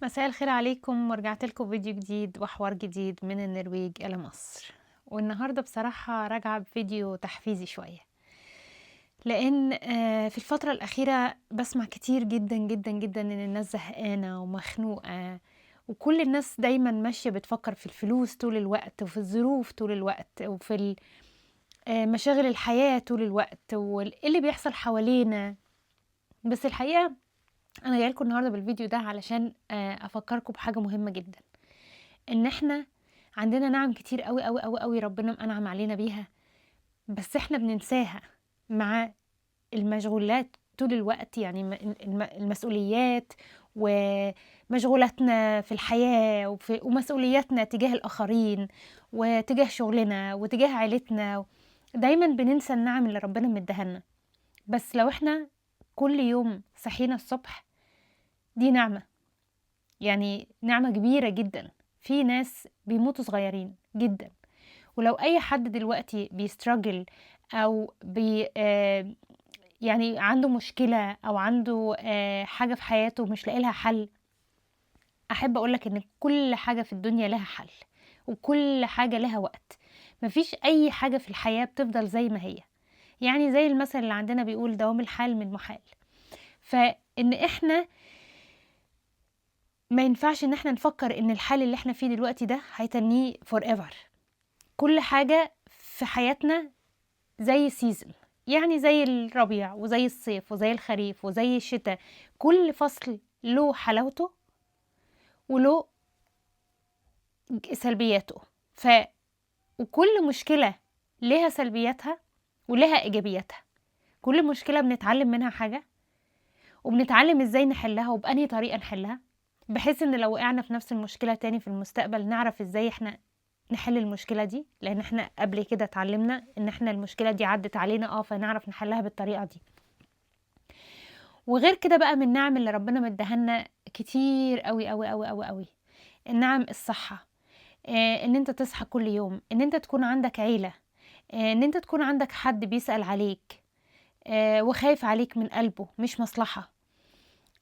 مساء الخير عليكم، ورجعت لكم فيديو جديد وحوار جديد من النرويج إلى مصر. والنهاردة بصراحة راجعة بفيديو تحفيزي شوية، لأن في الفترة الأخيرة بسمع كتير جدا جدا جدا إن الناس زهقانة ومخنوقة، وكل الناس دايما ماشية بتفكر في الفلوس طول الوقت، وفي الظروف طول الوقت، وفي مشاغل الحياة طول الوقت، وإيه اللي بيحصل حوالينا. بس الحقيقة أنا جاية لكم النهاردة بالفيديو ده علشان أفكركم بحاجة مهمة جدا، إن إحنا عندنا نعم كتير قوي قوي قوي قوي ربنا أنعم علينا بيها، بس إحنا بننساها مع المشغولات طول الوقت، يعني المسؤوليات ومشغولاتنا في الحياة ومسؤولياتنا تجاه الآخرين وتجاه شغلنا وتجاه عيلتنا. دايما بننسى النعم اللي ربنا مديها لنا. بس لو إحنا كل يوم صحينا الصبح دي نعمة، يعني نعمة كبيرة جدا. في ناس بيموتوا صغيرين جدا، ولو أي حد دلوقتي بي struggle أو يعني عنده مشكلة أو عنده حاجة في حياته مش لاقي لها حل، أحب أقولك إن كل حاجة في الدنيا لها حل، وكل حاجة لها وقت. مفيش أي حاجة في الحياة بتفضل زي ما هي، يعني زي المثل اللي عندنا بيقول دوام الحال من محال. فإن إحنا ما ينفعش إن إحنا نفكر إن الحال اللي إحنا فيه دلوقتي ده هيتنيه forever. كل حاجة في حياتنا زي season، يعني زي الربيع وزي الصيف وزي الخريف وزي الشتاء، كل فصل له حلاوته وله سلبياته. وكل مشكلة لها سلبياتها ولها إيجابياتها. كل مشكلة بنتعلم منها حاجة، وبنتعلم إزاي نحلها وبأنهي طريقة نحلها، بحيث إن لو وقعنا في نفس المشكلة تاني في المستقبل نعرف إزاي إحنا نحل المشكلة دي، لأن إحنا قبل كده اتعلمنا إن إحنا المشكلة دي عدت علينا، فنعرف نحلها بالطريقة دي. وغير كده بقى من النعم اللي ربنا مديها كتير قوي قوي قوي قوي قوي، النعم الصحة، إن أنت تصحى كل يوم، إن أنت تكون عندك عيلة، إن أنت تكون عندك حد بيسأل عليك، وخايف عليك من قلبه مش مصلحة،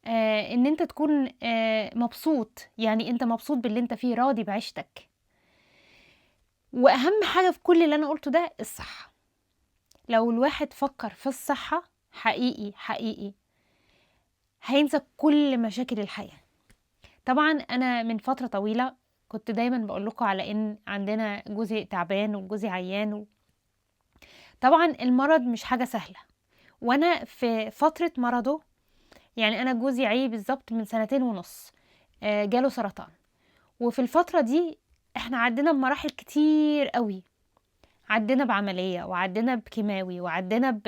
إن أنت تكون مبسوط، يعني أنت مبسوط باللي أنت فيه، راضي بعيشتك. وأهم حاجة في كل اللي أنا قلته ده الصحة. لو الواحد فكر في الصحة حقيقي حقيقي هينسى كل مشاكل الحياة. طبعا أنا من فترة طويلة كنت دايما بقول لكم على إن عندنا جوزي تعبان وجوزي عيان طبعا المرض مش حاجة سهلة، وأنا في فترة مرضه، يعني أنا جوزي عيه بالظبط من 2.5 سنة، جاله سرطان. وفي الفترة دي احنا عدينا بمراحل كتير قوي، عدينا بعملية وعدينا بكيماوي وعدينا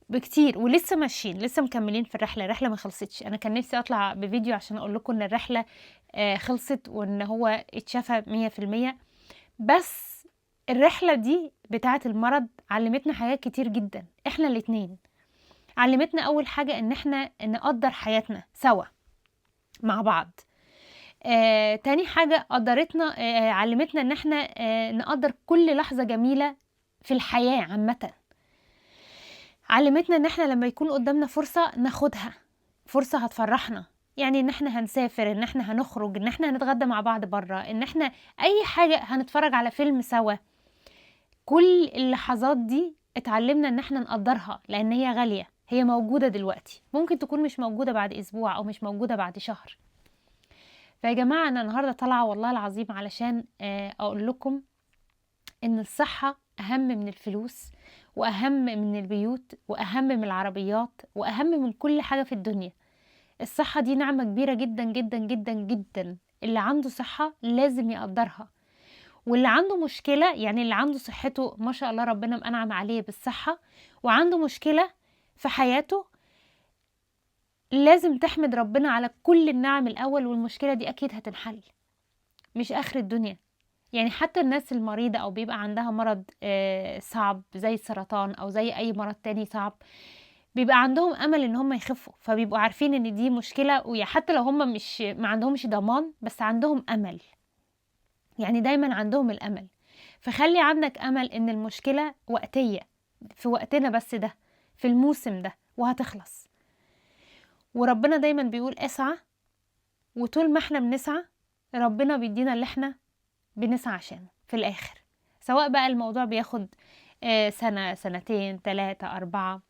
بكتير، ولسه ماشيين، لسه مكملين في الرحلة. الرحلة ما خلصتش. أنا كان نفسي أطلع بفيديو عشان أقول لكم إن الرحلة خلصت وإن هو اتشفى 100%، بس الرحلة دي بتاعة المرض علمتنا حاجات كتير جدا احنا الاتنين. علمتنا أول حاجة إن احنا نقدر حياتنا سوا مع بعض. تاني حاجة علمتنا إن احنا نقدر كل لحظة جميلة في الحياة عامة. علمتنا إن احنا لما يكون قدامنا فرصة ناخدها، فرصة هتفرحنا، يعني إن احنا هنسافر، إن احنا هنخرج، إن احنا هنتغدى مع بعض برا، إن احنا أي حاجة هنتفرج على فيلم سوا. كل اللحظات دي اتعلمنا إن احنا نقدرها، لأن هي غالية، هي موجودة دلوقتي، ممكن تكون مش موجودة بعد أسبوع أو مش موجودة بعد شهر. فيا جماعة أنا النهاردة طالعة والله العظيم علشان أقول لكم إن الصحة أهم من الفلوس، وأهم من البيوت، وأهم من العربيات، وأهم من كل حاجة في الدنيا. الصحة دي نعمة كبيرة جدا جدا جدا جدا. اللي عنده صحة لازم يقدرها، واللي عنده مشكلة، يعني اللي عنده صحته ما شاء الله ربنا مأنعم عليه بالصحة، وعنده مشكلة في حياته، لازم تحمد ربنا على كل النعم الأول، والمشكلة دي أكيد هتنحل، مش آخر الدنيا. يعني حتى الناس المريضة أو بيبقى عندها مرض صعب زي السرطان أو زي أي مرض تاني صعب، بيبقى عندهم أمل إن هم يخفوا، فبيبقوا عارفين إن دي مشكلة، وحتى لو هم مش ما عندهمش ضمان بس عندهم أمل، يعني دايما عندهم الأمل. فخلي عندك أمل إن المشكلة وقتية، في وقتنا بس ده، في الموسم ده، وهتخلص. وربنا دايما بيقول اسعى وطول ما احنا بنسعى ربنا بيدينا اللي احنا بنسعى عشانه في الاخر، سواء بقى الموضوع بياخد سنة، سنتين، 3، 4.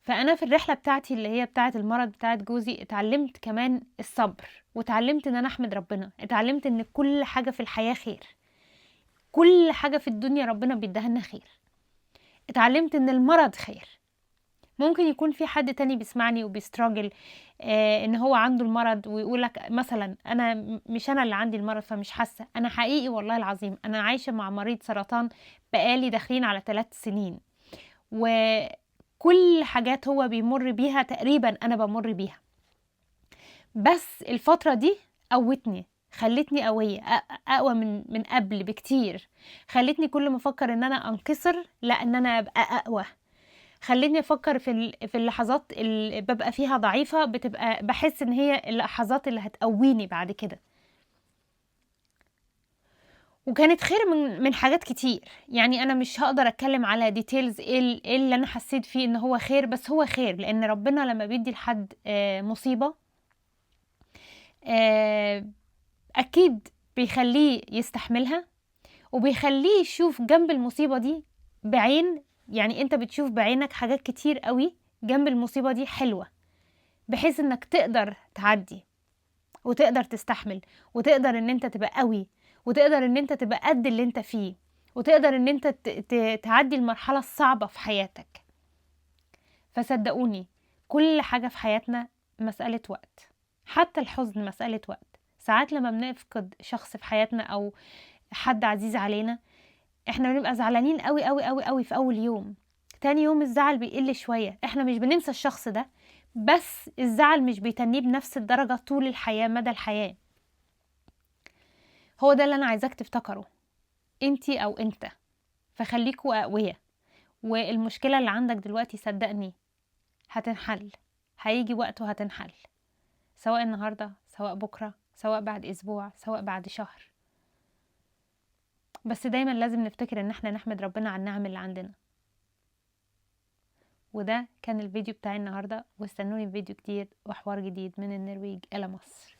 فأنا في الرحلة بتاعتي اللي هي بتاعت المرض بتاعت جوزي اتعلمت كمان الصبر، واتعلمت ان انا احمد ربنا، اتعلمت ان كل حاجة في الحياة خير، كل حاجة في الدنيا ربنا بيديها لنا خير. اتعلمت ان المرض خير. ممكن يكون في حد تاني بيسمعني وبيستراجل ان هو عنده المرض ويقولك مثلا انا مش انا اللي عندي المرض فمش حاسة. انا حقيقي والله العظيم انا عايشة مع مريض سرطان بقالي داخلين على 3 سنين، وكل حاجات هو بيمر بيها تقريبا انا بمر بيها، بس الفترة دي قوتني، خلتني قوية، أقوى من قبل بكتير، خلتني كل ما أفكر إن أنا أنكسر لا إن أنا أبقى أقوى، خلتني أفكر في اللحظات اللي ببقى فيها ضعيفة، بتبقى بحس إن هي اللحظات اللي هتقويني بعد كده. وكانت خير من حاجات كتير، يعني أنا مش هقدر أتكلم على details إيه اللي أنا حسيت فيه إن هو خير، بس هو خير، لأن ربنا لما بيدي لحد مصيبة أكيد بيخليه يستحملها، وبيخليه يشوف جنب المصيبة دي بعين، يعني أنت بتشوف بعينك حاجات كتير قوي جنب المصيبة دي حلوة، بحيث إنك تقدر تعدي وتقدر تستحمل وتقدر إن أنت تبقى قوي، وتقدر إن أنت تبقى قد اللي أنت فيه، وتقدر إن أنت تعدي المرحلة الصعبة في حياتك. فصدقوني كل حاجة في حياتنا مسألة وقت، حتى الحزن مسألة وقت. ساعات لما بنفقد شخص في حياتنا أو حد عزيز علينا احنا بنبقى زعلانين قوي قوي قوي قوي في أول يوم، تاني يوم الزعل بيقل شوية، احنا مش بننسى الشخص ده، بس الزعل مش بيتنيه بنفس الدرجة طول الحياة، مدى الحياة. هو ده اللي أنا عايزاك تفتكره انتي أو انت، فخليكوا أقوياء. والمشكلة اللي عندك دلوقتي صدقني هتنحل، هيجي وقت وهتنحل، سواء النهاردة سواء بكرة سواء بعد أسبوع سواء بعد شهر. بس دايما لازم نفتكر ان احنا نحمد ربنا على النعم اللي عندنا. وده كان الفيديو بتاعي النهاردة، واستنوني في فيديو جديد وحوار جديد من النرويج إلى مصر.